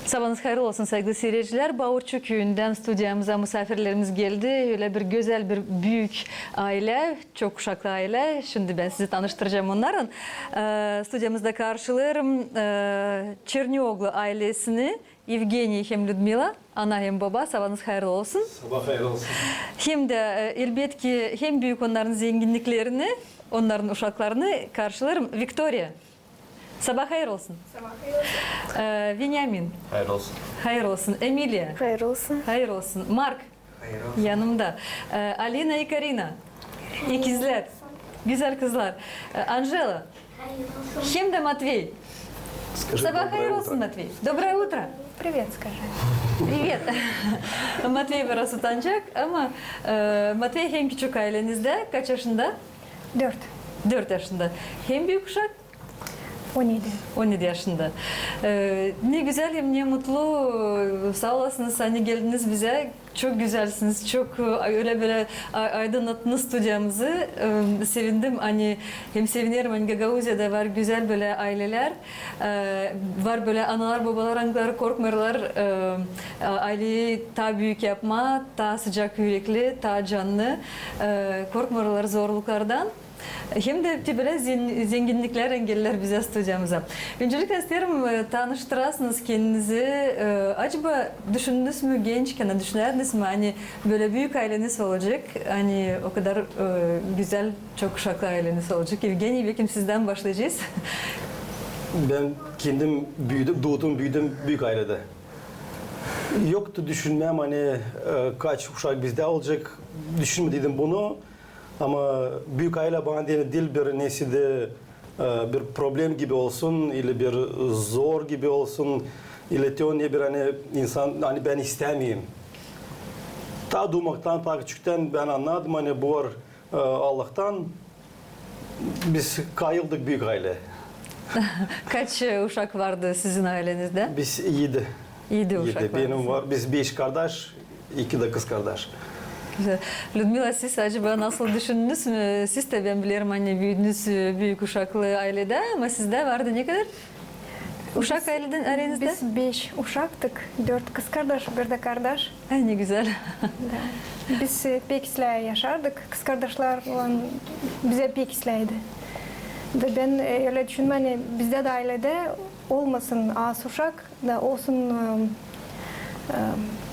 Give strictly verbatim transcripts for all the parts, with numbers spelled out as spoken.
Sabaanız hayırlı olsun, saygılı siircilär. Baurçu küüyündän studiyamıza musaafirlerimiz geldi. Ölä bir gözäl, bir büük aylä, çok uşaklı aylä. Şindi bän sizi tanıştıracam onnarın. E, studiyamızda karşılêêrım, e, Çernioglu aylesini, Evgeniy hem Lüdmila, ana hem boba. Sabaanız hayırlı olsun. Sabaa hayırlı olsun. Hem dä, e, elbetki, hem büük onnarın zenginniklerini, onnarın uşaklarını karşılêêrım. Viktoriya. Sabaa hayır olsun. Sabaa hayır olsun. E, Venyamin. Hayır olsun. Hayır olsun. Emiliya. Hayır olsun. Hayır olsun. Mark. Hayır olsun. Yanımda. E, Alina i Karina. İkizlär. Gözäl kızlar. E, Anjela. Hayır olsun. Hem dä Matvey. Sabaa hayır olsun, Matvey. Доброе утро. Привет скажи. Привет. Matvey biraz utancak, ama, e, Matvey hem küçük aylenizdä, kaç yaşında? Dört. Dört yaşında. Hem büük uşak? On edi. On edi yaşında. E, ne gözäl hem ne mutlu. Saa olasınız, ani geldiniz bizä. Çok gözälsiniz, çok, e, ölä bölä a-, aydınnattınız studiyamızı. E, sevindim, ani hem sevinerim, ani Gagauziyada var gözäl bölä aylelär, e, var bölä analar, bobalar, angıları korkmêêrlar, e, a-, ayleyi taa büük yapmaa, taa sıcak ürekli, taa canlı, e, korkmêêrlar zorluklardan. Hem dä te bölä zen-, zenginniklär, engellär bizä studiyamıza. Öncelikle isteerim, e, tanıştırasınız kendinizi. E, acaba düşündünüz mü gençkän, düşünärdiniz mi, ani bölä büük ayleniz olacek, ani o kadar, e, gözäl, çok uşaklı ayleniz olacek? Evgeniy, bekim sizdän başlayacez. Bän kendim büüdüm, duudum, büüdüm büük ayledä. Yoktu düşünmäm, ani, e, kaç uşak bizdä olacek. Düşünmediydim bunu. Ama büük aylä bana deyni diil bir neysä dä, e, bir problem gibi olsun, ili bir zor gibi olsun, ili te o ne bir, ani insan, ani bän istämeerim. Taa duumaktan, taa küçüktän bän annadım, ani bu var, e, Allahtan. Biz kayıldık büük aylä. Kaç, e, uşak vardı sizin aylenizdä? Biz edi. Edi uşak vardı. Benim var. Biz beş kardaş, iki dä kızkardaş. Gözäl. Lüdmila, siz acaba nasıl düşündünüz mü? Siz dä, bän bilerim, ani büüdünüz, e, büük uşaklı ayledä, ama sizdä vardı ne kadar uşak aylenizdä? Biz beş uşaktık, dört kızkardaş, bir dä kardaş. Ay, ne gözäl. Da. Biz, e, pek islää yaşardık, kızkardaşlarlan bizä pek islääydi. Da bän, e, ölä düşündüm, ani bizdä dä ayledä olmasın az uşak, da olsun, e, e,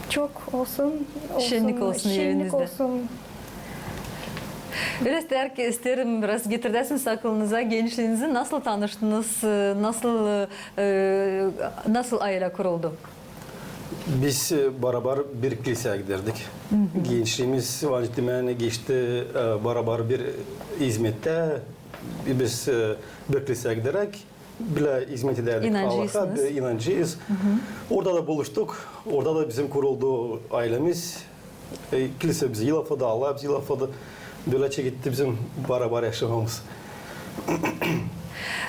çok olsun, şennik olsun evinizdä. Şennik olsun. Biraz isteerim, biraz getiräsiniz akılınıza gençliinizi, nasıl tanıştınız, e, nasıl, e, nasıl aylä kuruldu? Biz, e, barabar bir kilseyä giderdik. Gençliimiz, var demäni, geçti, e, barabar bir izmettä. Biz, e, bir kilseyä gideräk, bilä izmet edärdik Allaha, inancıyız. Orada da buluştuk, orada da bizim kuruldu aylemiz. E, kilse bizi yılafladı, Allah bizi yılafladı. Bölä çeketti bizim barabar yaşamamız.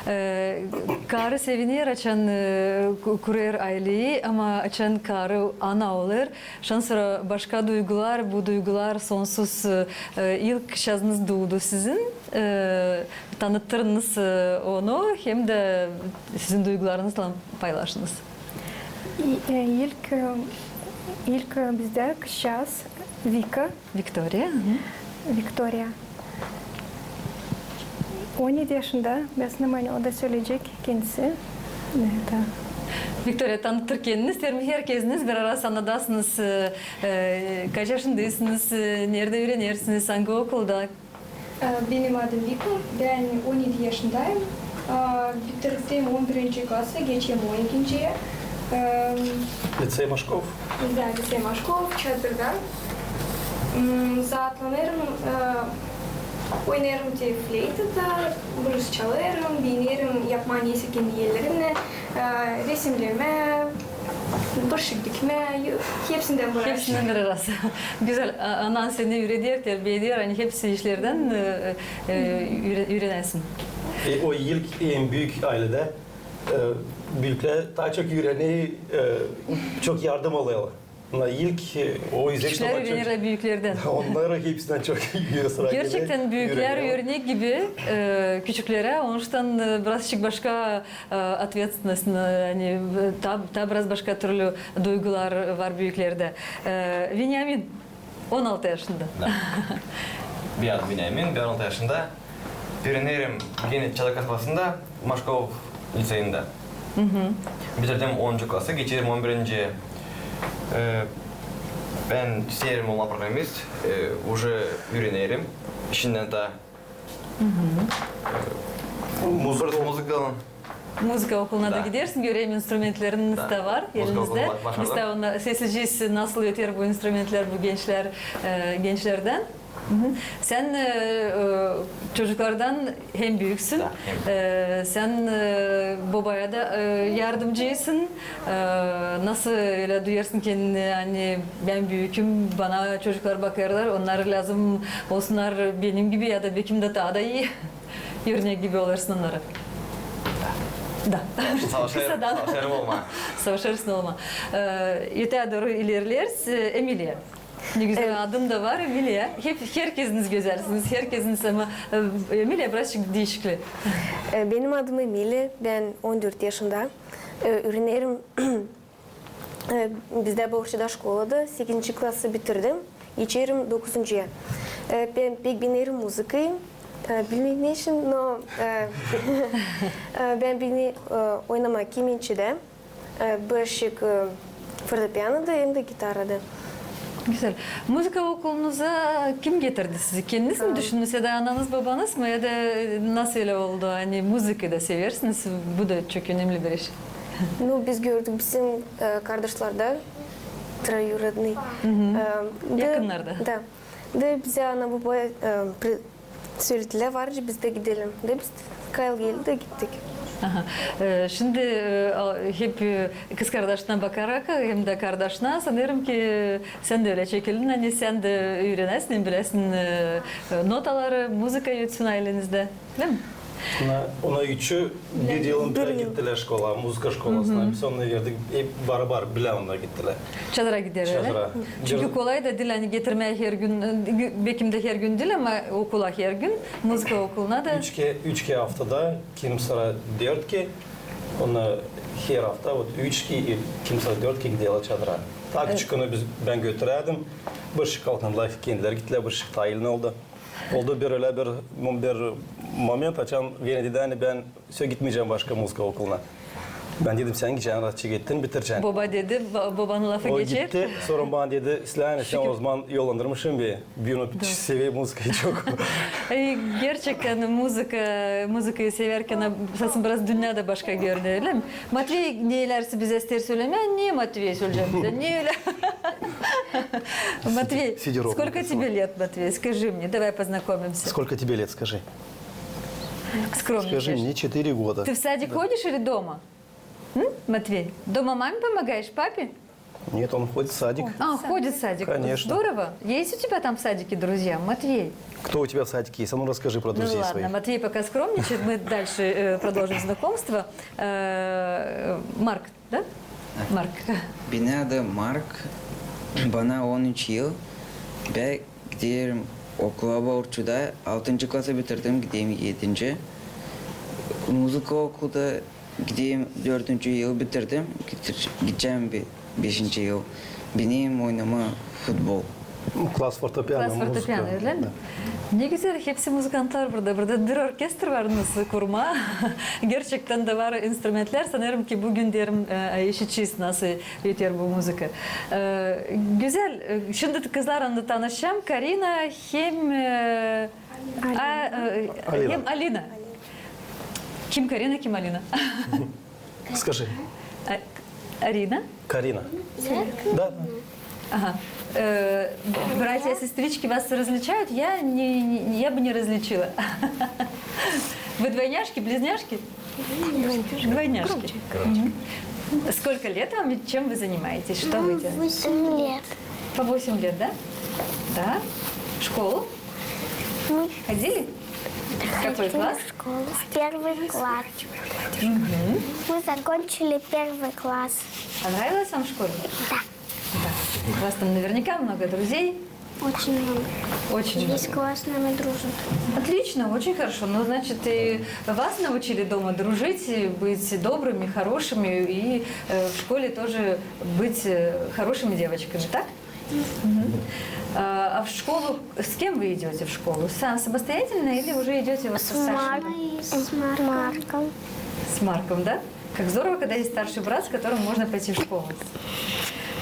E, karı seviner, açan, e, ku-, kurêr ayleyi, ama açan karı ana olêr, şansora başka duygular, bu duygular sonsuz. E, ilk kızçaazınız duudu sizin, e, tanıttınız, e, onu, hem dä sizin duygularınızlan paylaşınız. İ-, e, ilk, e, ilk, e, bizdä kızçaaz Vika. Viktoriya. Viktoriya. On edi yaşında, bän sannêrım, ani o da söleyecek kendisi. Viktoriya, tanıttır kendini. İsteerim, herkeziniz bir ara tanıdasınız, e, e, kaç yaşındaysınız, e, neredä üürenersiniz, angı okulda? E, benim adım Vika, bän on edi yaşındayım. E, bitirdim on birinci klası, geçerim on ikinciyi. E, Лицей Машков. Da, лицей Машков, Çadırda. M, zaatlanêrım, e, oynêêrım te fleytada, bluuz çalêrım, beenerim yapmaa neysä kendi ellerimnän, e, resimlemää, bışık dikmää, hepsindän bir ara. Hepsindän bir ara. Gözäl, a-, anan seni üüreder, terbiyelär, ani hepsi işlerdän, e, e, üüre-, üürenäsin. E, o ilk, en büük ayledä, e, büüklär taa çok üürener, e, çok yardım alêrlar. Bunnar ilk, e, o üzerindä küçüklär üürenirlär büüklerdän. Onnar hepsindän çok üürenirlär. Gerçektän büüklär üürenek gibi, e, küçüklerä, onuştan, e, birazçık başka, e, ответственность, e, ani, e, taa, taa biraz başka türlü duygular var büüklerdä. E, Veniamin, on altı yaşında. Da. Bän Veniamin, bän on altı yaşında. Üürenerim genä Çadır kasabasında, Maşkov liţeyindä. Bitirdim onuncu klası, geçerim on birinci. E, bän isteerim olmaa programist, e, uje üürenerim. Şindän taa. E, muzıka, muzıka. Muzıka okuluna da gidersin, görerim, instrumentleriniz dä var elinizdä. Biz dä onda seslecez, nasıl öter bu instrumentlär bu gençlär, e, gençlerdän. Sän, e, e, çocuklardan hem büüksün. Da, hem. E, sän, e, bobaya da, e, yardımcıysın. E, nasıl ölä duyêrsın kendini, ani bän büüküm, bana çocuklar bakêrlar, onnar lääzım olsunnar benim gibi ya da bekim dä taa da ii. Örnek gibi olêrsın onnara. Da. Savaşêrım, savaşêrım olmaa. Savaşêrsın olmaa. E, öteyä dooru ilerleeriz. E, Emiliya. Ne gözäl adın da var, Emiliya. Hep herkeziniz gözälsiniz, herkeziniz, ama, e, Emiliya birazçık diişikli. E, benim adım Emiliya, bän on dört yaşında. E, üürenerim, e, bizdä Borçuda şkolada, sekizinci klası bitirdim, geçerim dokuzuncuya. E, bän pek beenerim muzıkayı, e, bilmeerim ne için, no, e, e, bän beenerim, e, oynamaa kemençedä. E, birazçık, e, fortepianoda hem dä gitarada. Gözäl. Muzıka okulunuza kim getirdi sizi? Kendiniz mi düşündünüz ya da ananız, babanız mı? Ya da, e, nasıl ölä oldu? Ani muzıkayı da seversiniz, bu da çok önemli bir iş. Nu, biz gördük bizim, e, kardaşlarda, троюродный. E, da, yakınnarda. Da. Da bizä ana-baba, e, söledilär, var nicä biz dä gidelim. Da biz kayıl geldi da gittik. Aha. E, şindi, e, hep, e, kızkardaşına bakarak hem dä kardaşına, sanêrım ki, sän dä ölä çekildin, ani sän dä üürenäsin hem biläsin, e, e, notaları, muzıka ötsün aylenizdä, diil mi? Ona, ona üçü bir yılın bir yıl gittilär şkolaya, muzıka şkolasına. Biz onları verdik, hep barabar bilä onnar gittilär. Çadıra giderlär, ölä mi? Çadıra. Çünkü kolay da diil, ani getirmää hergün, e, bekim dä hergün diil, ama okula hergün, muzıka okuluna da. Üç ke-, üç kerä aftada, kimi sıra dört kerä, ona her afta, вот, üç kerä, kimi sıra dört kerä giderlär çadıra. Taa küçük onu biz, bän götürärdim. Birazçık kalkındılar, kendilär gittilär, birazçık taa ilin oldu. Oldu bir ölä bir, bir moment, açan Veniya dedi, ani bän sö gitmeyecäm başka muzıka okuluna. Bän dedim, sän gidecän, raatça gittin, bitirecän. Boba dedi, bo-, bobanın lafı geçer. O gitti, sora bana dedi, Släni, sän o zaman yollandırmışın beni. Bän o severim muzıkayı çok. E, gerçektän muzıka, muzıkayı severkän, sän biraz dünnedä başka görünür, ölä mi? Matvey, ne ilerisi bizä isteer sölemää, ne Matvey söleyecek bizä, ne ölä? Матвей, сколько тебе лет, Матвей? Скажи мне, давай познакомимся. Сколько тебе лет, скажи. Скромничаешь. Скажи мне, четыре года. Ты в садик ходишь или дома? М, Матвей, дома маме помогаешь, папе? Нет, он ходит в садик. А, ходит в садик. Конечно. Здорово. Есть у тебя там в садике друзья, Матвей? Кто у тебя в садике есть? А ну расскажи про друзей своих. Ну ладно, Матвей пока скромничает, мы дальше, э, продолжим знакомство. Э, Марк, да? Mark. Benim adım Mark. Bana on üç yıl. Bän giderim okula Borçuda. Altıncı klası bitirdim, giderim edinci. Muzıka okulda giderim dördüncü yıl bitirdim. Gider-, gidecäm bir beşinci yıl. Benim oynamaa futbol. Klas fortepiano, muzıka. Klas fortepiano, ölä mi? Da. Ne gözäl, hepsi muzıkantlar burada. Burada bir orkestr var, nasıl kurma. Gerçektän dä var instrumentlär. Sanêrım ki, büün derim, e, işidecez, nasıl öter bu muzıka. E, gözäl, e, şindi kızlarlan da tanışacam. Karina hem, e, Alina. A, e, Alina. Hem Alina. Kim Karina, kim Alina? Скажи. А, Арина? Карина. Да. Ага. Э, братья, сестрички вас различают? Я не, не, я бы не различила. Вы двойняшки, близняшки? Двойняшки. Мгм. Сколько лет вам и чем вы занимаетесь? Что вы делаете? Восемь лет. По восемь лет, да? Да. В школу? Ходили? Какой класс? В первый класс. Мгм. Мы закончили первый класс. Понравилось вам в школе? Да. Да. У вас там наверняка много друзей. Очень много. Очень много. Весь класс с нами дружит. Отлично, очень хорошо. Ну, значит, и вас научили дома дружить, и быть добрыми, хорошими, и э, в школе тоже быть э, хорошими девочками, так? Мгм. А, а в школу с кем вы идёте в школу? Са- самостоятельно или уже идёте вот со старшим? С Марком. С Марком, да? Как здорово, когда есть старший брат, с которым можно пойти в школу.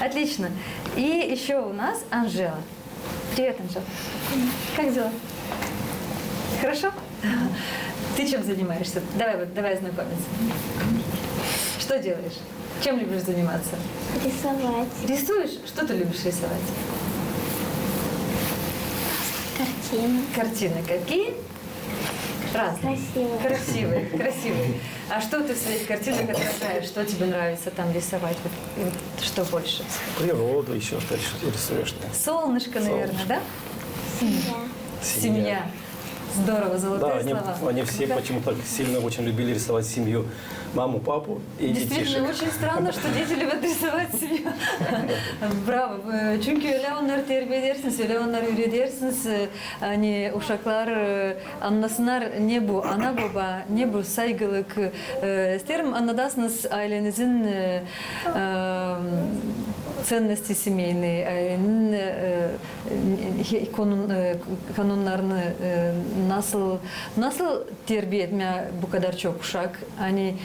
Отлично. И ещё у нас Анжела. Привет, Анжела. Как дела? Хорошо? Ты чем занимаешься? Давай, вот, давай знакомиться. Что делаешь? Чем любишь заниматься? Рисовать. Рисуешь? Что ты любишь рисовать? Картины. Картины какие? Разные. Красивые. Красивые, красивые. А что ты в своих картинах отражаешь? Что тебе нравится там рисовать? Вот, вот что больше? Природу ещё дальше рисуешь, да? Солнышко, наверное, да? Семья. Семья. Здорово, золотые Да, они, слова. они все Да. почему-то так сильно очень любили рисовать семью. Маму, папу и Действительно, детишек. Очень странно, что дети любят рисовать семью. Bravo. Çünkü ölä onnarı terbiedersiniz, ölä onnarı üüredersiniz. Ani uşaklar annasınnar, ne bu ana-boba, ne bu saygılık. İsteerim annadasınız ayleenizin cennosti semeyni, ayleenin kanunnarını, nasıl, nasıl terbiya etmää bu kadar çok uşak. Ani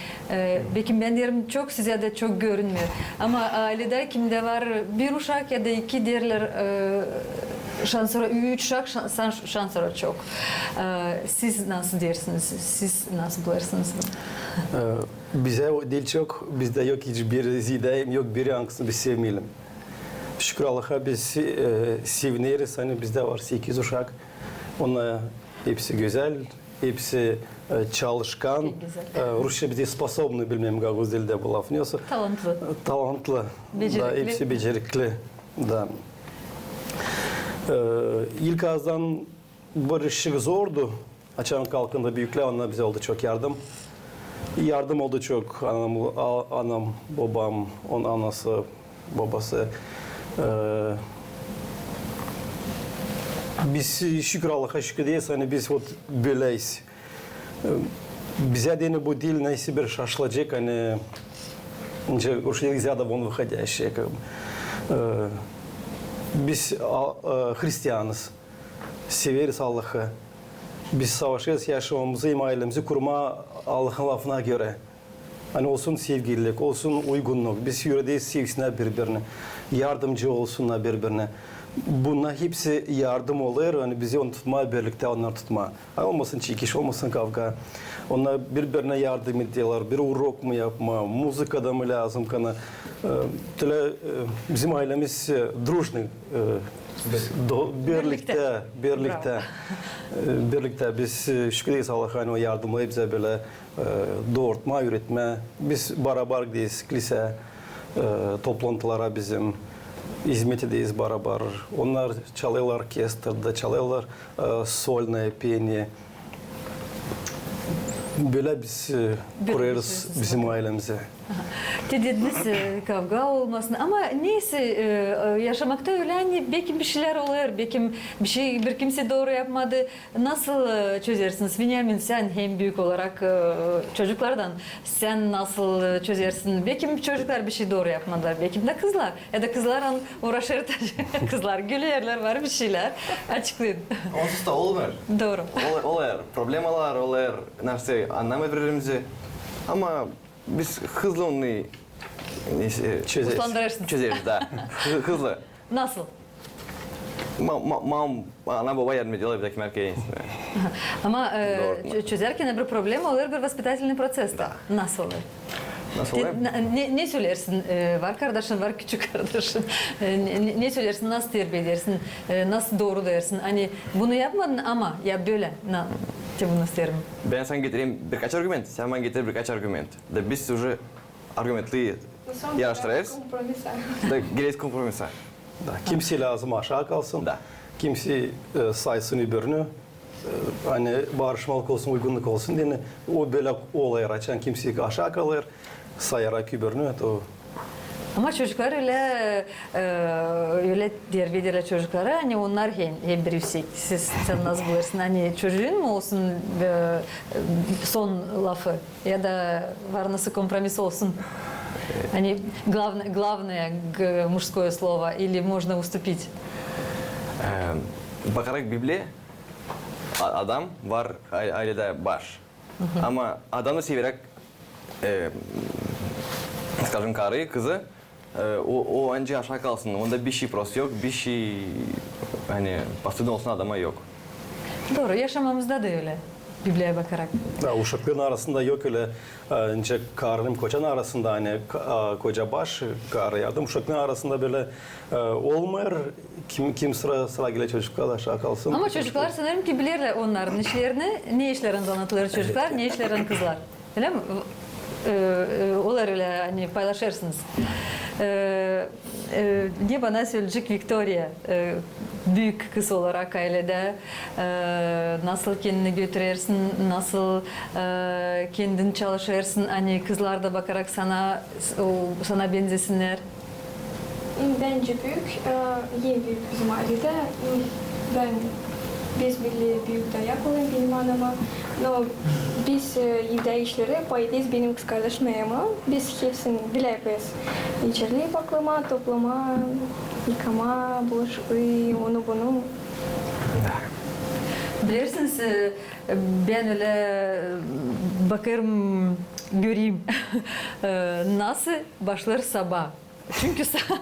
bekim bän deerim çok, sizä dä çok görünmeer. Ama ayledä kimdä var bir uşak ya da iki, deerlär, şansora üç uşak, şan- şansora çok. Siz nasıl deersiniz, siz nasıl bulêrsınız bunu? Bizä o diil çok, bizdä yok hiç bir zidä, yok biri, angısını biz sevmeyelim. Şükür Allaha, biz sevineriz, ani bizdä var sekiz uşak. Onnar hepsi gözäl, hepsi çalışkan. Rusça bizdä способный, bilmeerim gagauz dildä bu laf ne olsa. Talantlı. Talantlı. Da, hepsi becerikli. Da. İlk azdan barışık zordu. Açan kalkındı büüklär, onnar bizä oldu çok yardım. Yardım oldu çok anam, anam, bobam, onun anası, bobası. Biz şükür Allaha, şükür deeriz, ani biz вот böläyz. Bizä deyni bu diil neysä bir şaşılacek, ani, nicä rusça deeriz, рядовой выходящий. Biz hristianız, severiz Allahı. Biz savaşêrız yaşamamızı hem ayleemizi kurmaa Allahın lafına görä. Ani olsun sevgililik, olsun uygunnuk, biz üürediz sevsinnär biri-birini, yardımcı olsunnar biri-birinä. Bunnar hepsi yardım olêr, ani bizi onu tutmaa, birliktä onnarı tutmaa. Ani olmasın çekiş, olmasın kavga. Onnar biri-birinä yardım ederlär, bir urok mu yapmaa, muzıka da mı lääzım kana. Tölä bizim ayleemiz дружный, birliktä, birliktä, birliktä. Biz şükür deeriz Allaha, ani o yardımlêêr bizä bölä doorutmaa, üüretmää. Biz barabar gideriz klisä, toplantılara bizim, izmet ederiz barabar. Onnar çalêrlar orkestradä, çalêrlar сольное пение. Bölä biz kurêrız bizim ayleemizi. Te dediniz, kavga olmasın. Ama neysä, yaşamakta ölä, ani bekim bişeylär olêr, bekim bişey, bir kimsey dooru yapmadı. Nasıl çözersiniz? Veniamin, sän hem büük olarak çocuklardan, sän nasıl çözersin? Bekim çocuklar bişey dooru yapmadılar, bekim dä kızlar. Ya da kızlarlan uuraşêr, kızlar gülerlär, var bişeylär. Açıklayın. Onsuz da olmêêr. Dooru. Olêr problemalar, olêr nersä annamêêr biri-birimizi. Ama biz hızlı onu neysä çözeriz. Uslandırêrsınız. Çözeriz, da. Hızlı. Nasıl? Mam, mam, ana, boba yardım ederlär bizä, kim erkeğin. Ama çözärkän bir problema olêr bir воспитательный proţes. Da. Nasıl olêr? Nasıl olêr? Ne söleersin? Var kardaşın, var küçük kardaşın. Ne söleersin, nasıl terbiya edersin, nasıl dooru deersin? Ani bunu yapmadın, ama ya bölä, te bunu isteerim. Bän sana getireyim birkaç argument, sän bana getir birkaç argument. Da biz uje argumentleri yarıştırêrız. Da geleriz kompromisa. Da, kimsey lääzım aşaa kalsın. Da. Kimsey saysın öbürünü. Ani barışmalık olsun, uygunnuk olsun deyni. O bölä olêr, açan kimsey aşaa kalêr, sayarak öbürünü, to Ama çocuklar ölä, e, ölä terbiä ederlär çocukları, ani onnar hem, hem bir üüsek. Sän nasıl buluêrsın, ani çocuun mu olsun, e, son lafı, ya da var nasıl kompromis olsun? Ani главное, главное мужское слово, или можно уступить? E, bakarak Bibliya, a-, adam var a-, ayleda baş. Ama adam da severäk, e, скажем, karı, kızı, e, o, o ancak aşaa kalsın. Onda bişey prosto yok, bişey, ani, постыдно olsun adama yok. Dooru, yaşamamızda da ölä. Bibliyaya bakarak. Da, uşakların arasında yok ölä, e, nicä karının kocanın arasında, ani, ka-, e, koca baş, karı yardım. Uşakların arasında bölä, e, olmêêr, kim, kim sıra, sıra geler çocuklar aşaa kalsın. Ama çocuklar sanêrım ki bilerlär onnarın işlerini, ne işlärän zanaatlılar çocuklar, ne işlärän kızlar. Ölä mi? E, e, olar ölä, ani paylaşêrsınız. E, e, ne bana söleyecek Viktoriya, e, büük kız olarak ayledä, e, nasıl kendini götürersin, nasıl, e, kendin çalışêrsın, ani kızlar da bakarak sana, o, sana benzesinnär? Bence büük, e, en büük bizim ayleda, m, bän, biz bölä büük dayak olêrız benim anama. No biz, e, evdä işleri payederiz benim kızkardaşım ama biz hepsini bileriz. İçeriyi paklamaa, toplamaa, yıkamaa, bulaşıkları, onu bunu. Bilersiniz, e, bän ölä, e, bakêrım, göreyim, e, nasıl başlêêr sabaa. Çünkü sa-,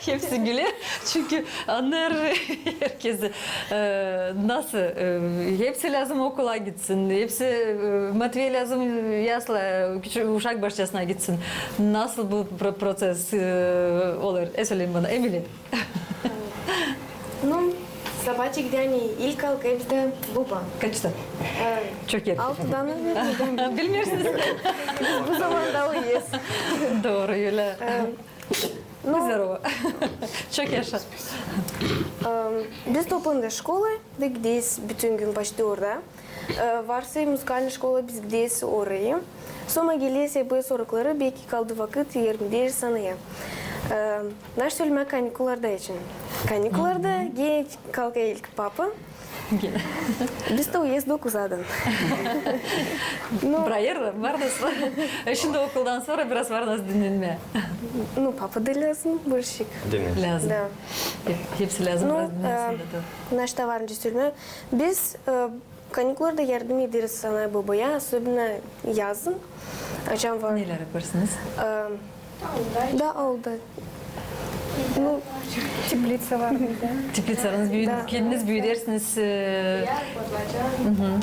hepsi gülär. Çünkü annêêr herkezi, e, nasıl, e, hepsi lääzım okula gitsin, hepsi, e, Matvey lääzım, e, yasla, e, küçük uşak başçasına gitsin. Nasıl bu pro-, proţes, e, olêr? E, söleyin bana, Emili. Nu, sabaa çekti, ani ilk kalkêr bizdä buba. Kaçta? E, çok erkän. Altıda, naverno. Bilmeersiniz. Biz bu zamanda uyuyêrız. Dooru, ölä. E, nu, здорово. Çok yaşa. E, biz toplanêrız şkolada, gideriz bütün gün почти orada. E, varsa muzıkalnıy şkola, biz gideriz orayı. Sora geleriz, yapêrız urokları, belki kaldı vakıt, yardım ederiz anaya. E, naşey sölemää kanikullarda için. Kanikullarda genä kalkêr ilk papa. Genä. Biz dä uyuyêrız dokuzadan. Nu, bırakêr, var da sora. E, şindi okuldan sora biraz var nasıl dinlenmää. Nu, papa da lääzım, bölä şey. Lääzım. Da. Hep-, hepsi lääzım, nu, biraz dinlensin, e, da. Naşey var nicä sölemää. Biz, e, kanikullarda yardım ederiz anaya-bobaya, особенно yazın. Açan var. Neler yapêrsınız? E, da alda. Nu, tepliţa var bizdä. Tepliţalarınız büü-, da, kendiniz büüdersiniz, e,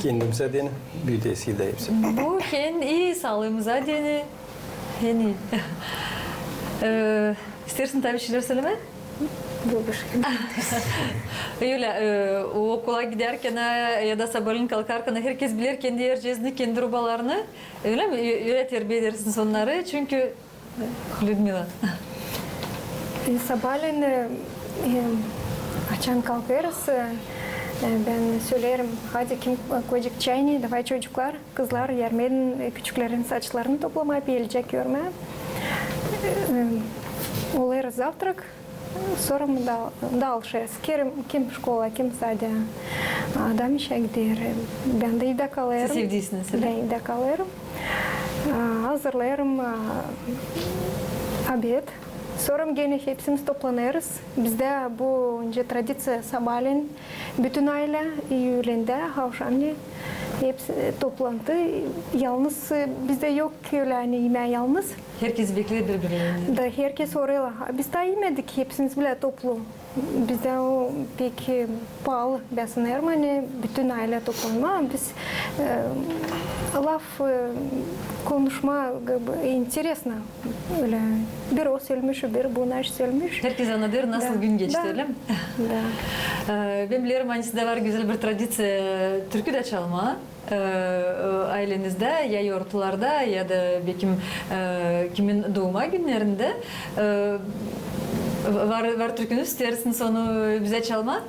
kendim sadeni büüderim hepsi. Bu hem ii, saalıımıza deyni. Hem ii. E, isteersin taa bir şeylär sölemää? Bubuşka. Ölä, e, okula gidärkän, e, ya da sabaalän kalkarkan, herkez biler kendi ercezini, kendi rubalarını. Ölä mi? Ö-, ölä terbiä edersiniz onnarı, çünkü, Lüdmila. E, sabaalän, e, e, açan kalkêrız, e, e, bän söleerim, hadi kim koyacek çayını, davay çocuklar, kızlar, yardım edin, e, küçüklerin saçlarını toplamaa, peelecek görmää. E, e, olêr zavtrak, sora mı da-, daalışêrız. Kim, kim şkola, kim sade. Adam işä gider. Bän dä evdä kalêrım. Siz evdäsiniz, ölä? Bän evdä kalêrım. A, hazırlêêrım, a, obed. Sora genä hepsimiz toplanêrız. Bizdä bu nicä tradiţiya sabaalän bütün aylä, i üülendä, avşamney hepsi, e, toplantı. Yalnız, e, bizdä yok ki ölä, ani imää yalnız. Herkez bekleer biri-birini. Da herkes orada. Biz taa imedik hepsimiz bilä toplu. Bizdä o pek, e, paalı, bän sanêrım, ani bütün aylä toplanmaa. Biz, e, laf, e, konuşmaa, как бы, интересно. Ölä bir o sölmüş, bir bu naş sölmüş. Herkez annadêr, nasıl gün geçti, ölä mi? Da. E, bän bilerim, ani sizdä var gözäl bir tradiţiya türkü dä çalmaa. E, e, aylenizdä, ya yortularda, ya da, bekim, e, kimin duuma günnerindä, e, var, var türkünüz, isteersiniz onu bizä çalmaa?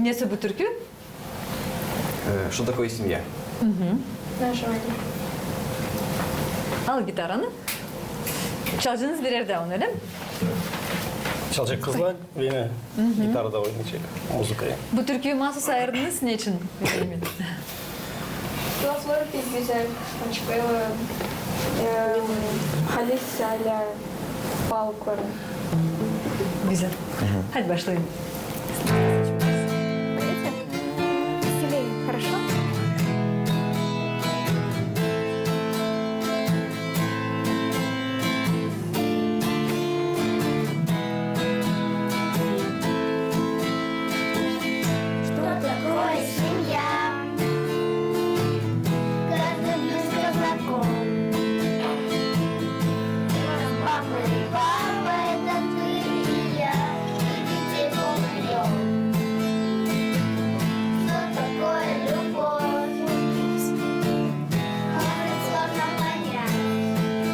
Nesoy bu türkü? E, что такое семья? Al gitaranı. Çalacınız bir yerdä onu, ölä mi? Çalacek kızlar, bän gitarada oynayacek muzıkayı. Bu türküyü maasuz ayırdınız, neçin? Слово песни, очень было, э, Halil Sala, Balkor. Güzel. Hadi başlayın. Давайте веселее, хорошо? Что такое семья? Каждый близко знаком. Мама и папа — это ты и я, и детей полный дом. Что такое любовь? Может, сложно понять.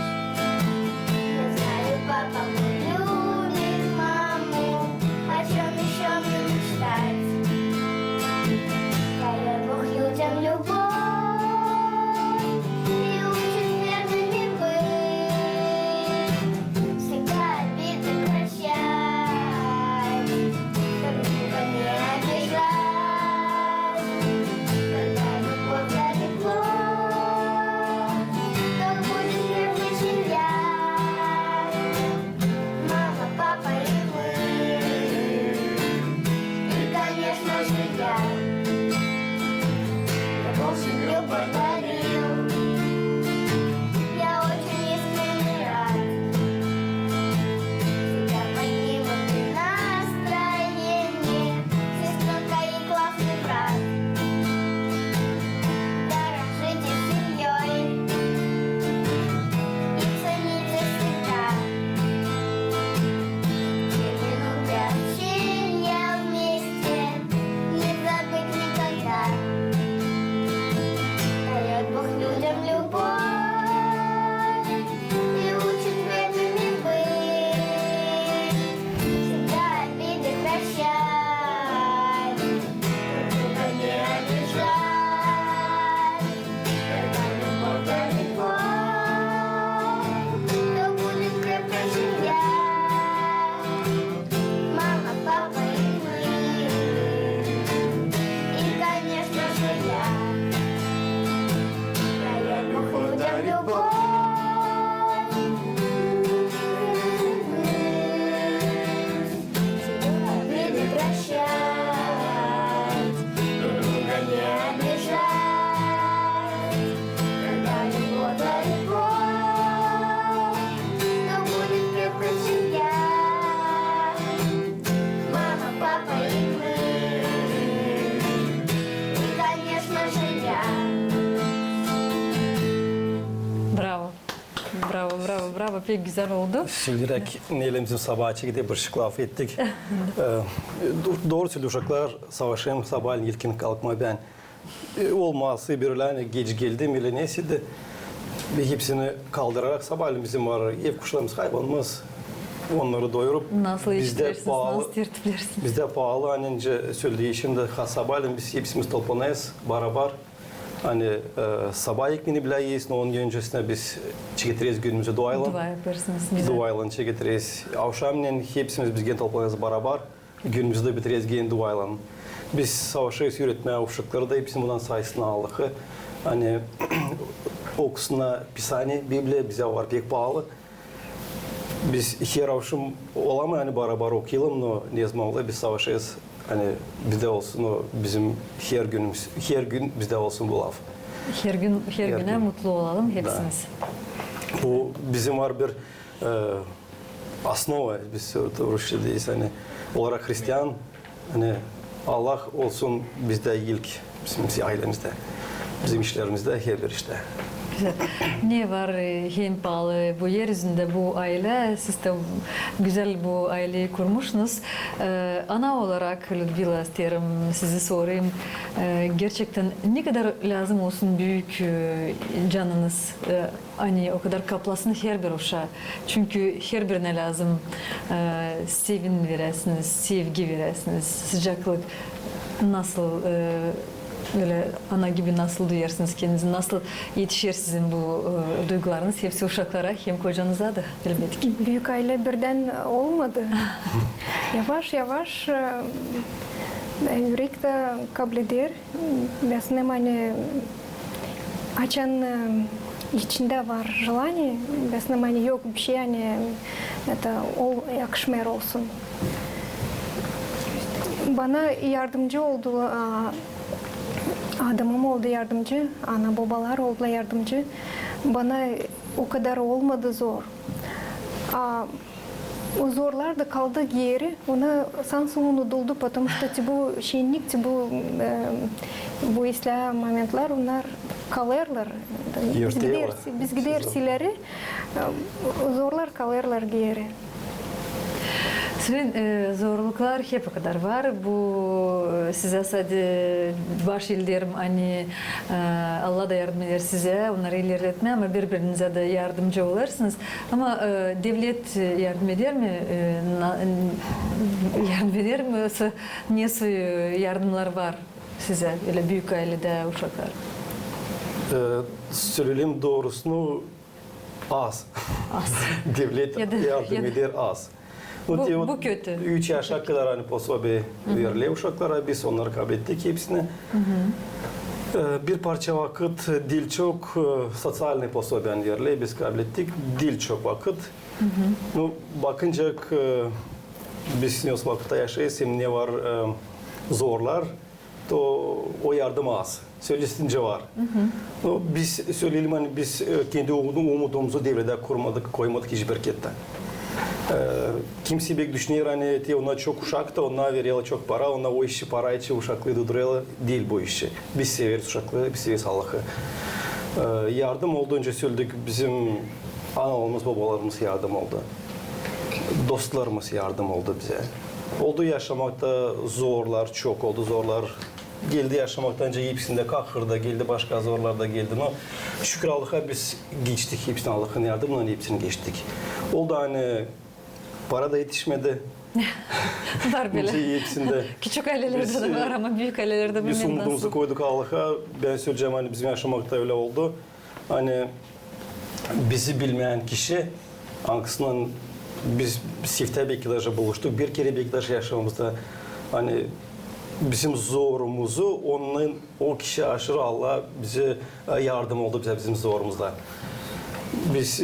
Я знаю, папа мой любит маму, о чём ещё мне мечтать? Дает Бог людям любовь и учит верными быть. Всегда обиды прощать, друг друга не обижать. Когда любовь дарит плод, то будет крепкая семья. Мама, папа и мы. И, конечно же, я. Я Бог семью подарил. Я очень искренне рад. Всегда поднимут настроение сестрёнка и классный брат. Дорожите семьёй и цените всегда. Те минуты общения вместе не забыть никогда. Дает Бог людям любовь и учит верными быть. Всегда обиды прощать, друг друга не обижать. Когда любовь дарит плод, то будет крепкая семья. Мама, папа и мы. И, конечно же, я. Дает Бог людям любовь. Всегда обиды прощать, друг друга не обижать. Когда любовь дарит плод, то будет крепкая семья. Мама, папа и мы. И, конечно же, я. Bravo. Bravo, bravo, bravo. Pek güzel oldu. Şindi neyleyim, bizim sabaa çekti, bir şey laf ettik. E, do-, dooru söleer, uşaklar, savaşêrım sabaalän ilkin kalkmaa bän. E, olmasa, bir ölän geç geldim, ölä neysä dä, biz hepsini kaldırarak sabaalän bizim var, ev kuşlarımız, hayvanımız, onnarı doyurup, nasıl işitersiniz, nasıl tertiplersiniz? Bizdä paalı, ani öncä söledim şindi, ha, sabaalän biz hepsimiz toplanêrız barabar. Ani, e, sabaa ekmeeni bilä iieriz, no onun öncesinä biz çeketeriz günümüzü duaylan. Dua yapêrsınız, güzel. Duaylan çeketeriz. Avşamnän hepsimiz biz genä toplanêrız barabar. Günümüzü dä bitireriz genä duaylan. Biz savaşêrız üüretmää uşakları da hepsini bundan saysın Allahı. Ani okusunnar Pisaniye, Bibliya, bizä var pek paalı. Biz her avşam olamêêrız, ani barabar okuyalım, no nezaman olêr, biz savaşêrız, ani bizdä olsun o bizim her günümüz, her gün bizdä olsun bu laf. Her gün, her günä mutlu olalım hepsimiz. Bu bizim var bir, e, osnova, biz rusça deeriz, ani olarak hristian, ani Allah olsun bizdä ilk, bizim aylemizdä, bizim işlerimizdä, herbir iştä. Güzel. Ne var, e, hem paalı bu er üzündä bu aylä, siz dä güzel bu ayleyi kurmuşsunuz. E, ana olarak, Lüdmila, isteerim sizi sorayım, e, gerçektän ne kadar lääzım olsun büük, e, canınız, e, ani o kadar kaplasın herbir uşaa. Çünkü herbirinä lääzım, e, sevin veräsiniz, sevgi veräsiniz, sıcaklık. Nasıl, e, Ölä ana gibi nasıl duyarsınız kendinizi, nasıl etişer sizin bu, e, duygularınız hepsi uşaklara hem kocanıza da, elbetki? Büük aylä birdän olmadı. Yavaş-yavaş, e, ürek dä kableder. Beslem, ani açan, e, içindä var желание, beslem, ani yok bişey, ani это ol, yakışmêêr olsun. Bana yardımcı oldu, a, adamım oldu yardımcı, ana-bobalar oldular yardımcı. Bana o kadar olmadı zor. A, o zorlar da kaldı geeri, ona sanki unuduldu, потому что te bu şennik, te bu, e, bu islää momentler, onnar kalêrlar. Biz gideriz, biz gideriz ileri, e, zorlar kalêrlar geeri. Sizin, e, zorluklar hep o kadar var. Bu, e, sizä sade baş iilerim, ani, e, Allah da yardım eder sizä onnarı ilerletmää, ama biri-birinizä dä yardımcı olêrsınız. Ama, e, devlet yardım eder mi? E, na-, n-, yardım eder mi? Yoksa ne soy, e, yardımlar var sizä, ölä büük ayledä uşaklar? E, söleyim doorusunu, az. Az. Devlet yardım eder az. Bu, te o bu kötü. Üç yaşa kadar, ani, posobiye veriler uşaklara, biz onnarı kablettik hepsini. E, bir parça vakıt diil çok, e, soţialnıy posobiya veriler, biz kablettik, diil çok vakıt. Nu, bakınca, e, biz ne vakıtta yaşêêrız, hem ne var, e, zorlar, to o yardım az. Sölesince var. Nu, biz söleyelim, ani biz, e, kendi umudumuzu devledä kurmadık, koymadık hiçbir kettän. E, kimsey bek düşüner, ani te onnar çok uşak da, onnar vererlär çok para, onnar o işi para için uşakları durdurêrlar, diil bu işi. Biz severiz uşakları, biz severiz Allahı. E, yardım oldu, öncä söledik, bizim analarımız, bobalarımız yardım oldu. Dostlarımız yardım oldu bizä. Oldu yaşamakta zorlar, çok oldu zorlar. Geldi yaşamakta, ancak hepsindä kahır da geldi, başka zorlar da geldi. No, şükür Allaha, biz geçtik hepsini, Allahın yardımınnan hepsini geçtik. Oldu, ani para da etişmedi. Var bölä. Hepsindä. Küçük aylelerdä dä var, ama büük aylelerdä bilmeerim nasıl. Biz umudumuzu koyduk Allaha. Bän söleyecäm, ani bizim yaşamakta ölä oldu. Ani bizi bilmeyän kişi, angısınnan biz siftä beki dä buluştuk, bir kerä beki dä yaşamamızda, ani bizim zorumuzu ondan o kişi aşırı, Allah bizi, e, yardım oldu bizä bizim zorumuzda. Biz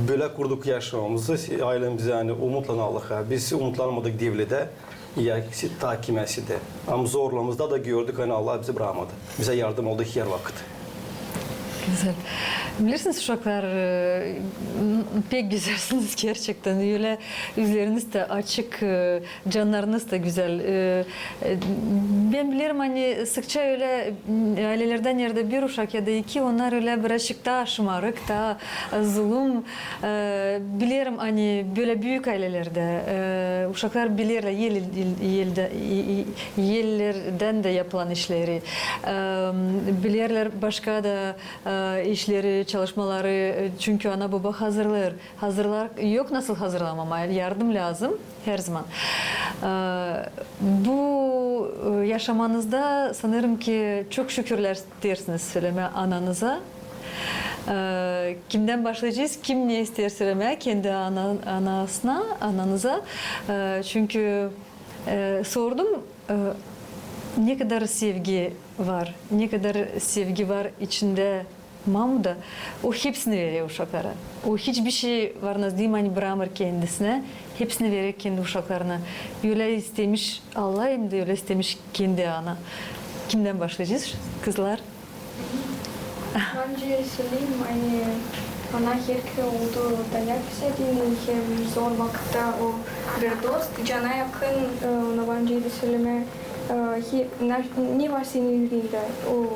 bölä kurduk yaşamamızı, aylemizi, ani umutlan Allaha. Biz umutlanmadık devledä, ya taa kimäsä dä. Ama zorlarımızda da gördük, ani Allah bizi brakmadı. Bizä yardım oldu her vakıt. Gözäl. Bilersiniz, uşaklar, e, n-, pek gözälsiniz gerçektän. Ölä üzleriniz dä açık, e, cannarınız da gözäl. E, e, bän bilerim, ani sıkça ölä, m, aylelerdä neredä bir uşak ya da iki, onnar ölä birazçık taa şımarık, taa, e, zulum. E, bilerim, ani bölä büük aylelerdä, e, uşaklar bilerlär el, el, el, eldä, e, e, ellerdän dä yapılan işleri. E, bilerlär başka da, e, işleri, çalışmaları, e, çünkü ana-boba hazırlêêr. Hazırlar, yok nasıl hazırlamamaa, yardım lääzım herzaman. E, bu, e, yaşamanızda sanêrım ki çok şükürlär isteersiniz sölemää ananıza. E, kimdän başlayacez? Kim ne isteer sölemää kendi ana-, anasına, ananıza? E, çünkü, e, sordum, e, ne kadar sevgi var, ne kadar sevgi var içindä mamuda, o hepsini verer uşaklara. O hiçbir şey var, ne deyim, ani brakmêêr kendisinä, hepsini verer kendi uşaklarına. Ölä istemiş Allah, hem dä ölä istemiş kendi ana. Kimdän başlayacez, kızlar? Bän söleyim, ani ana herkerä oldu dayak bizä deyni, hem zor vakıtta o bir dost, cana yakın, e, ona bän sölemää, e, he, na-, ne var senin üreendä, o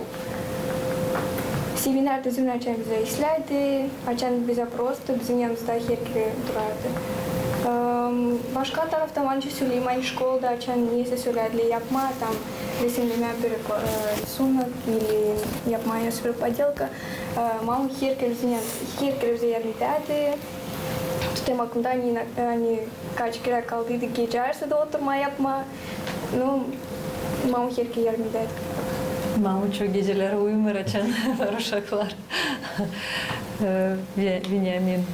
sevinärdi, açan bizä islärdi, açan bizä prosto bizim yanımızda herkerä durardı. E, başka taraftan bän söleyim, ani şkolada açan neysä sölärdilär yapmaa, tam resimlemää bir, e, risunok ili yapmaa bir podelka. E, mamu herkerä bizä, herkerä bizä yardım edärdi. Tutêrım aklımda, ani, ani kaç kerä kaldıydık gecä arası da oturmaa yapmaa. Nu, mamu herkerä yardım edärdi. Mamu çok geceleri uyumêêr, açan var uşaklar. E, Ve-, Veniamin.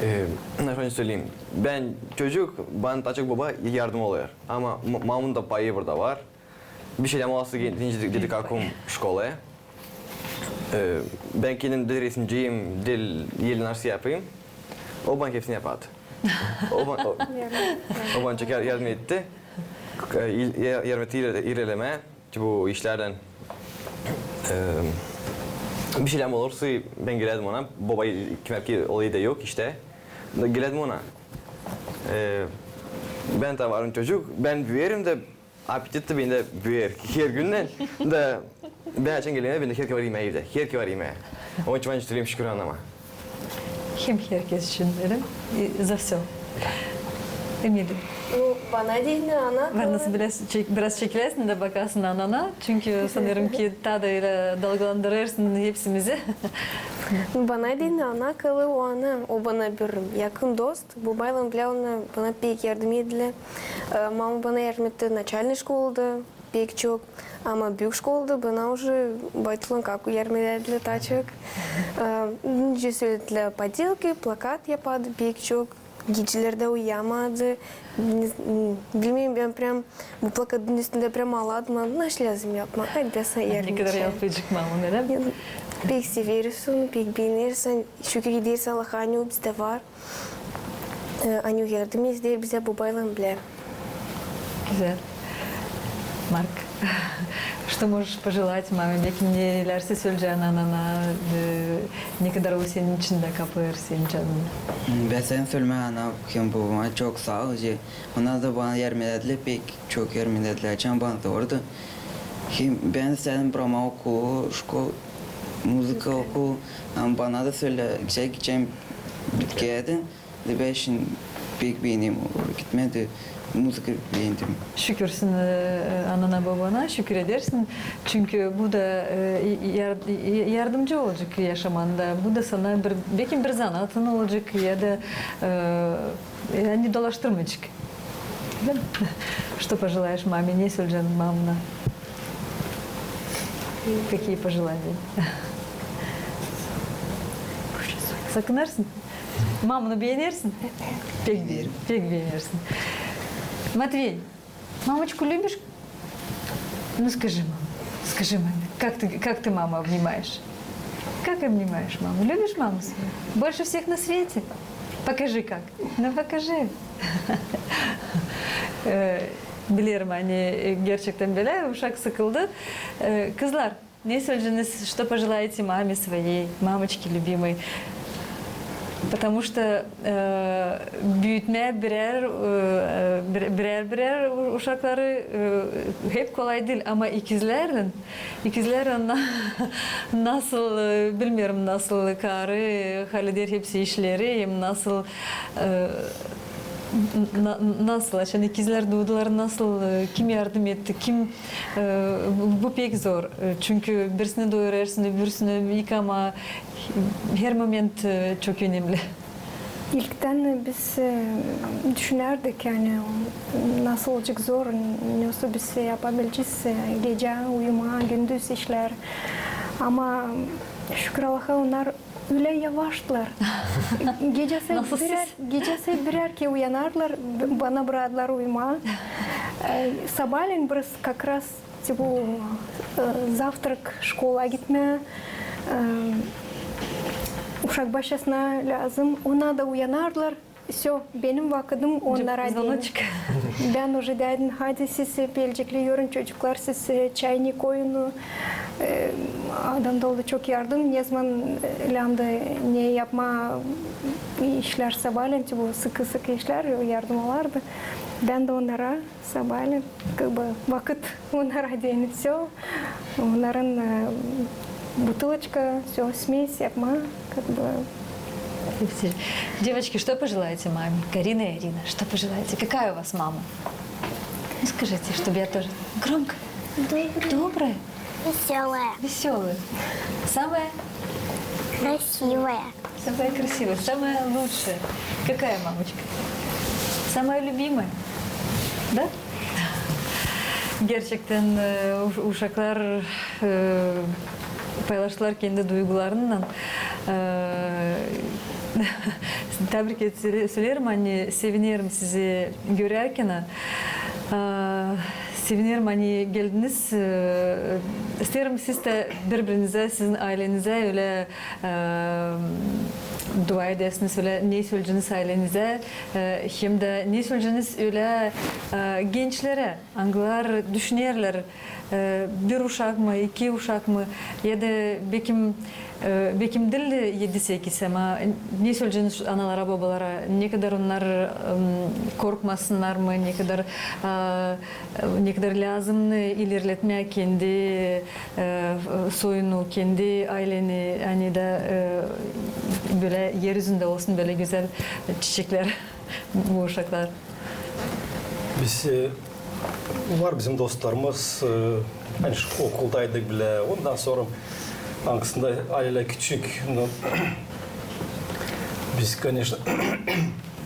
E, nasıl söleyim? Bän çocuk, bana taa çok boba yardım olêr. Ama ma-, mamunun da payı burada var. Bir şeylär olası, gidecäm, dedim, kalkêrım şkolaya. E, bän kendim diil resimciyim, diil el işi yapêrım. O bana hepsini yapardı. O bana, o, o bana çok yar-, yardım etti. E, il-, ya-, yardım etti ileri-, ilerlemää. Bu işlerdän, e, bir şeylär olursa, bän gelärdim ona. Boba, kim ki olayı da yok işte. Da gelärdim ona. E, bän taa varım çocuk, bän büüyerim da apetit bendä büüyer hergündän. Da bän açan gelerim evä, bendä herkez var imää evdä. Herkez var imää. Onun için bän şükür anama. Hem herkez için, öyle mi? E, za всё. Emili. Ну, bana deyni ana kalêr. Var nasıl biraz çek-, biraz çekilersin da bakasın anana. Çünkü sanêrım ki taa da ölä dalgalandırêrsın hepsimizi. Bana deyni ana kalêr, o ana, o bana bir yakın dost. Bobaylan bilä ona, bana pek yardım ettilär. E, mama bana yardım etti начальный şkolada. Pek çok. Ama büük şkolada bana уже baytalan kaku yardım edärdilär taa çok. E, nicä sölettär, поделки, plakat yapardı pek çok. Gecelerdä uyuyamadı. Bilmeerim, bän прям bu plakatın üstündä прям aaladım. Nasıl lääzım yapmaa? Hadi bän sana yardım edeyim. Ne kadar yapıcı mamun, öyle mi? Pek severiz onu, pek beeneriz. Şükür ederiz Allaha, ani o bizdä var. E, ani o yardım eder bizä bobaylan bilä. Gözäl. Марк, что можешь пожелать маме? Beki nelersi söleyecäsin anana, e, ne kadar o senin için dä kapêêr senin canını. Bän sän söleyim, ana hem bobama çok saa ol. Ona da bana yardım ettilär, pek çok yardım ettilär, açan bana zordu. Hem bän istedim bırakmaa okulu, şkol-, muzıka okulu, ama bana da söledi, gidecäm, gidecäm bitkiyädin. Da bän şindi pek beenerim, gitmää da muzıka beendim. Şükürsün, e, anana, bobana, şükür edersin. Çünkü bu da, e, yar-, yardımcı olacek yaşamanda. Bu da sana bir, beki bir zanaatın olacek ya da, e, ani dolaştırmayacek. Değil mi? Что пожелаешь маме? Ne söleyecäsin mamuna? Какие пожелания? Sakınêrsın? Mamunu beenersin? Pek beenerim, pek beenersin. Матвей, мамочку любишь? Ну, скажи, мама, скажи, маме, как ты, как ты маму обнимаешь? Как обнимаешь маму? Любишь маму свою? Больше всех на свете? Покажи как. Ну, покажи. E, bilerim, ani, e, gerçektän bölä uşak sıkıldı. E, kızlar, ne söleyeceniz, что пожелаете маме своей, мамочке любимой? Потому что, e, büütmää birär, e, bir-, birär, birär u-, uşakları, e, hep kolay diil, ama ikizlärlän, ikizlär na-, nasıl, e, bilmeerim, nasıl karı halleder hepsi işleri, hem nasıl, e, na-, nasıl, açan ikizlär duudular, nasıl, e, kim yardım etti, kim, e, bu, bu pek zor. E, çünkü birisini doyurêrsın, öbürsünü yıkamaa, her moment, e, çok önemli. İlktän biz, e, düşünärdik, ani nasıl olacek zor, nasıl biz yapabilecez, e, gecä uyumaa, gündüz işlär. Ama şükür Allaha, onnar ölä yavaştılar. Gecäsi birär, gecäsi birär kerä uyanardılar, b-, bana brakêrdılar uyumaa. E, sabaalän biraz как раз bu, e, завтрак, şkola gitmää, e, uşak başçasına lääzım, onnar da uyanardılar. Всё, benim vakıdım onnara deyni. Bän уже deyärdim, hadi siz, e, pelecikli, görün, çocuklar, siz, e, çaynik oyunu. E, adam da oldu çok yardım, ne zaman, e, lääzımdı ne yapmaa, işlär sabaalän, bu sıkı-sıkı işlär, yardım olardı. Bän dä onnara sabaalän, как бы, vakıt onnara deyni, всё. Onnarın, e, бутылочка, всё, смесь yapmaa, как бы. Девочки, что пожелаете маме? Карина и Арина, что пожелаете? Какая у вас мама? Ну, скажите, чтобы я тоже. Громко. Добрая. Добрая? Весёлая. Весёлая. Самая? Красивая. Самая красивая, самая лучшая. Какая мамочка? Самая любимая? Да? Gerçektän, e, uş-, uşaklar, e, paylaştılar kendi duygularınnan. E, tabrik et-, söle-, söleerim, ani sevinerim sizi görärkän. E, sevinerim, ani geldiniz. E, isteerim, siz dä biri-birinizä, sizin aylenizä ölä, e, dua edäsiniz, ölä ne söleyeceniz aylenizä, e, hem dä ne söleyeceniz ölä, e, gençlerä. Angılar düşünerlär, e, bir uşak mı, iki uşak mı, ya da bekim, e, bekim diil edi-sekiz, ama ne söleyeceniz analara, bobalara, ne kadar onnar, ım, korkmasınnar mı, ne kadar, a, ne kadar lääzımnı ilerletmää kendi, e, soyunu, kendi ayleni, ani dä, e, bölä er üzündä olsun bölä gözäl çiçeklär bu uşaklar. Biz, e, var bizim dostlarımız, e, ani şu okuldaydık bilä, ondan sora angısında aylelär küçük, no, biz, koneçno,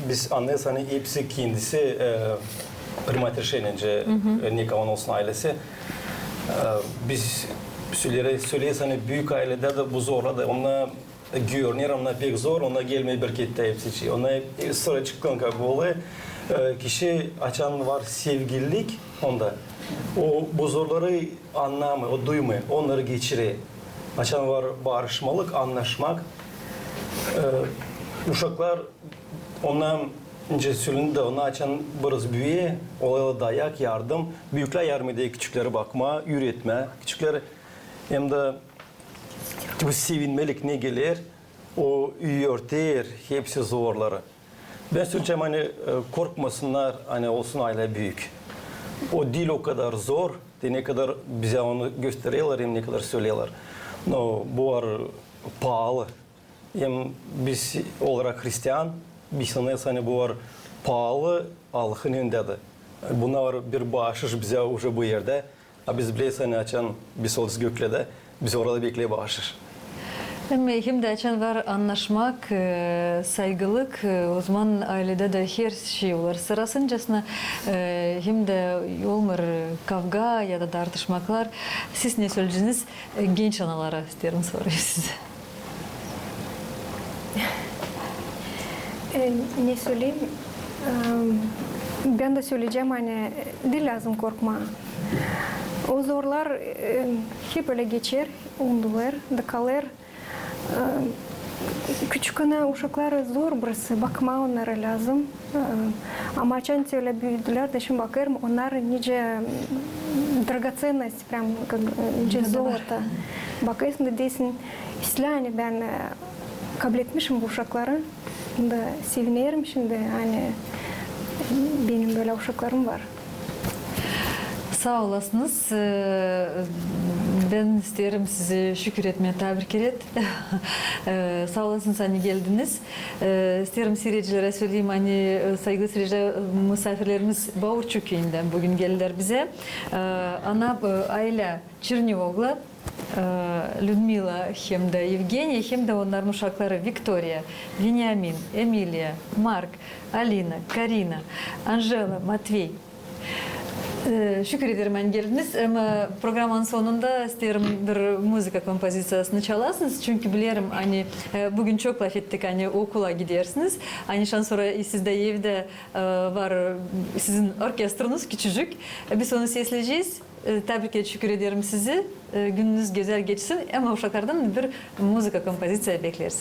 biz annêêrız, ani hepsi kendisi, e, принимает решение, e, ne kadarın olsun aylesi. E, biz söleyeriz, söleyeriz, ani büük ayledä dä bu zorlar da, onnar görüner, onnar pek zor, onnar gelmeer bir kerä hepsi için. Onnar hep sıra çıkkan, как бы, olêr. E, kişi, açan var sevgililik onda, o bu zorları annamêêr, o duymêêr, onnarı geçirer. Açan var barışmalık, annaşmak, e, uşaklar, onnar, nicä söledi dä, onnar açan biraz büüyer, olêr dayak, yardım, büüklär yardım eder küçükleri bakmaa, üüretmää küçükleri. Hem dä bu sevinmelik ne geler, o örter hepsi zorları. Bän söleyecäm, ani, e, korkmasınnar, ani olsun aylä büük. O diil o kadar zor, te ne kadar bizä onu göstererlär hem ne kadar söleerlär. No bu var paalı. Hem biz olarak hristian, biz sanêrız, ani bu var paalı Allahın önündä dä. Bunnar var bir baaşış bizä уже bu erdä. A biz bileriz, ani açan biz olêrız göklerdä, bizi orada bekleer baaşış. Hem, hem dä açan var annaşmak, e, saygılık, e, ozaman ayledä dä her şey olêr sırasıncasına, e, hem dä olmêêr kavga ya da dartışmaklar. Siz ne söleyeceniz, e, genç analara, isteerim sorayım sizä. E, ne söleyim? E, bän dä söleyecäm, ani diil lääzım korkmaa. O zorlar, e, hep ölä geçer, unudulêr, dıkalêr. E, küçük ana uşakları zor biraz, bakmaa onnara lääzım. E, ama açan te ölä büüdülär dä, şindi bakêrım, onnar nicä, м, драгоценность, прям, как, e, nicä zolota. Bakêrsın da deersin, islää, ani bän, e, kabletmişim bu uşakları. Da sevinerim şindi, ani benim bölä uşaklarım var. Saa olasınız. E, bän isteerim sizi şükür etmää, tabrik etmää. E, saa olasınız, ani geldiniz. E, isteerim siiredicilerä söleyim, ani, e, saygılı siiredicilär, musaafirlerimiz Baurçu küüyündän büün geldilär bizä. E, ana, e, aylä Çernioglu, e, Lüdmila hem dä Evgeniya, hem dä onnarın uşakları Viktoriya, Veniamin, Emiliya, Mark, Alina, Karina, Anjela, Matvey. E, şükür ederim, ani geldiniz. Ama programanın sonunda isteerim bir muzıka kompoziţiyasını çalasınız. Çünkü bilerim, ani, e, büün çok lafettik, ani okula gidersiniz. Ani şansora sizdä evdä, e, var, e, sizin orkestranız küçücük. E, biz onu sesleyecez. E, tabrik et, şükür ederim sizi. E, gününüz gözäl geçsin. Ama uşaklardan bir muzıka kompoziţiya bekleriz.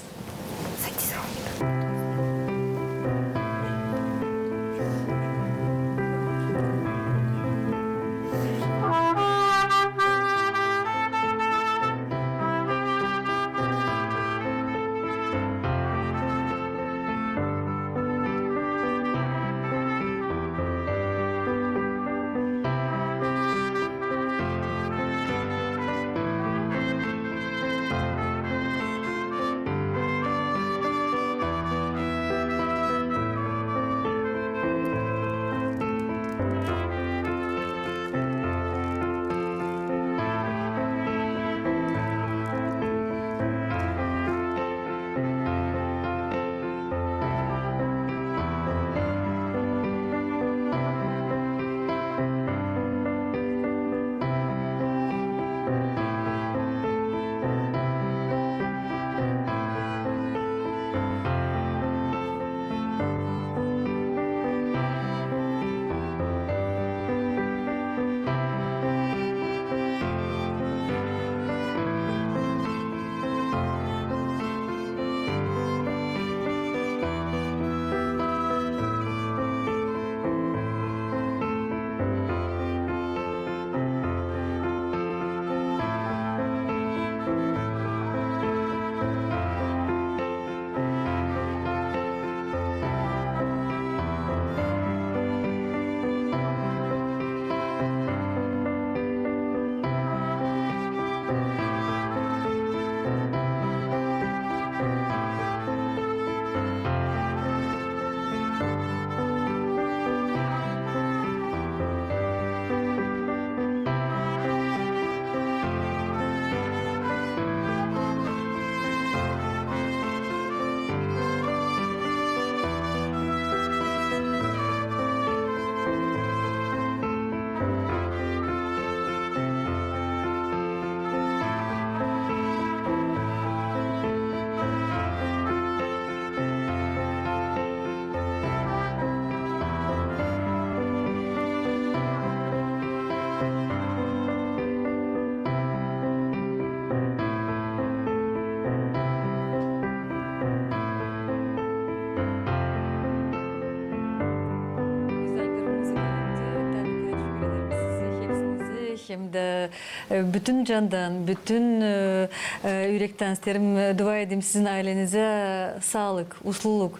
Hem dä, e, bütün candan, bütün, e, e, ürektän isteerim, e, dua edeyim sizin aylenizä saalık, usluluk.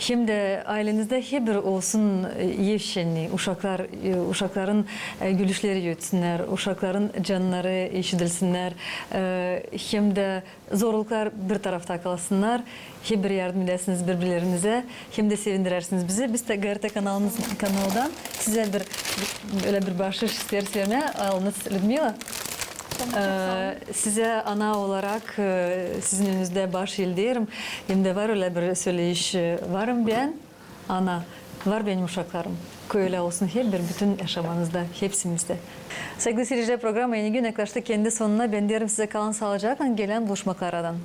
Hem dä aylenizdä hep bir olsun, e, ev şenni, uşaklar, e, uşakların, e, gülüşleri ötsünnär, uşakların cannarı işidilsinnär, e, hem dä zorluklar bir tarafta kalsınnar. Hep bir yardım edäsiniz biri-birinizä, hem dä sevindirärsiniz bizi. Biz dä GRT kanalımız, kanaldan sizä bir, ölä bir baaşış isteeriz vermää. Alınız, Lüdmila. Ee, sizä ana olarak, e, sizin önünüzdä baaş ildeerim. Hem dä var ölä bir söleyiş, e, varım bän. Ana, var benim uşaklarım. Kölä olsun hep bir bütün yaşamanızda, hepsimizdä. Saygılı seyircilär, programa Eni gün yaklaştı kendi sonuna. Bän deerim sizä, kalın saalıcaklan, gelän buluşmakaradan.